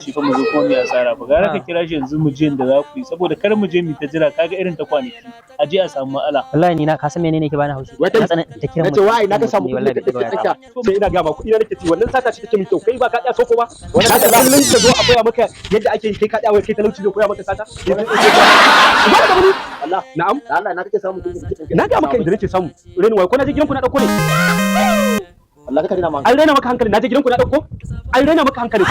Shi fa mu zo kuma mu yi asara ba. Gara ka kira shi yanzu mu je da za ku yi, saboda kar mu je mu ta jira, kaga irin ta kwanaki a je a samu matsala. Wallahi ni na ka san menene ke bani haushi? Wai kai- Na tsana ta kiran Na ce wai na ka samu mutum ne, kuɗi wallahi da bai kake ɗaga waya. tsakiya. Sai ina ga ma kuɗi na nake ci, wannan sata ce take min kyau. Kai ba ka tsaya soko ba. Wannan ka kullun ka zo a koya maka yadda ake yi, kai ka tsaya wai kai talauci zai koya maka sata. Ba ka da wani. Allah. Na'am. Da Allah, na kake samu kuɗi da kake? Na ga maka inda nake samu. Reni wai ko na je gidanku na dauko ne? Allah, ka rena ma. An rena maka hankali, na je gidanku na dauko? An rena maka hankali.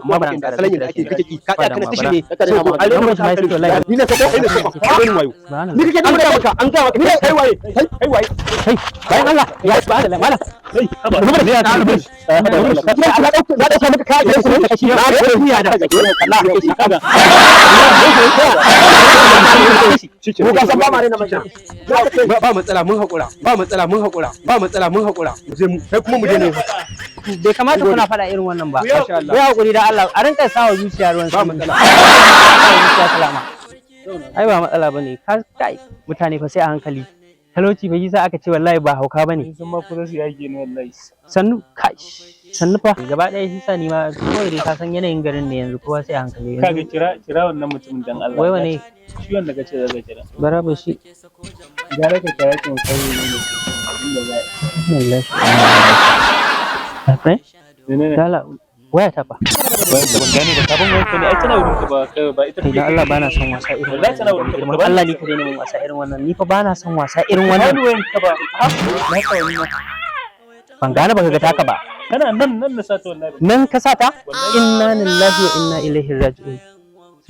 Amma ba Amma salon yadda ake kake ki ka tsaya kana tashi ne. Ka rena ma. An rena maka hankali. Wallahi. Ni ne sako, kai ne sako. An rena wayo. Subhanallah. Ni kake an ga maka, an ga maka kai waye? Kai waye? Kai, bayan Allah ya, subhanallah, malam. Kai, haba. Kuma da ya ta na dauka, na dauka maka kaya gidanku ne. Na ga da Allah. Kaga. Mu ka san ba ma rena manya. Ba matsala, mun haƙura. Ba matsala, mun haƙura. Ba matsala, mun haƙura. Mu je mu kai kuma mu je ne. Bai kamata kuna faɗa irin wannan ba. Masha Allah. Ku yi hakuri da Allah, a rinka sawa zuciya ruwan Ba sanyi. matsala. Sawa zuciya salama. Ai ba matsala bane. Ka kai mutane fa sai a hankali. Talauci bai sa aka ce wallahi ba hauka bane. Sun ma kusa su yage ni wallahi. Sannu, kai, sannu fa. Gaba ɗaya shi sa ni ma kawai dai ka san yanayin garin ne yanzu, kowa sai a hankali. Kaga, Yanzu kira kira wannan mutumin dan Allah. Wai wane? Shi wanda kace zaka kira. Bara ba shi. Gara ka kira shi mu kai ne inda za a Wallahi. My friend, yi. Menene? Dala waya ta fa. Wai da ban gane ba, ka ban wayar ka ne ai, tana wurin ka ba kai ba ita. Kai, dan Allah bana son wasa irin Wallahi tana wurin ka, wannan. ba ka Allah, ni ka daina min wasa irin wannan. Ni fa bana son wasa irin wannan wannan. Wayan ka ba ha na tsawon ma. Ban gane baka ga taka ba. Kana nan nan na sa ta wallahi. Nan ka sa ta? Inna lillahi wa inna ilaihi raji'un.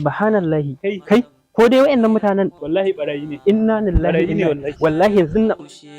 Subhanallahi. Kai. Kai, ko dai wayannan mutanen Wallahi barayi ne. Inna lillahi Barayi ne inna wallahi. Wallahi yanzu nan. Kushe.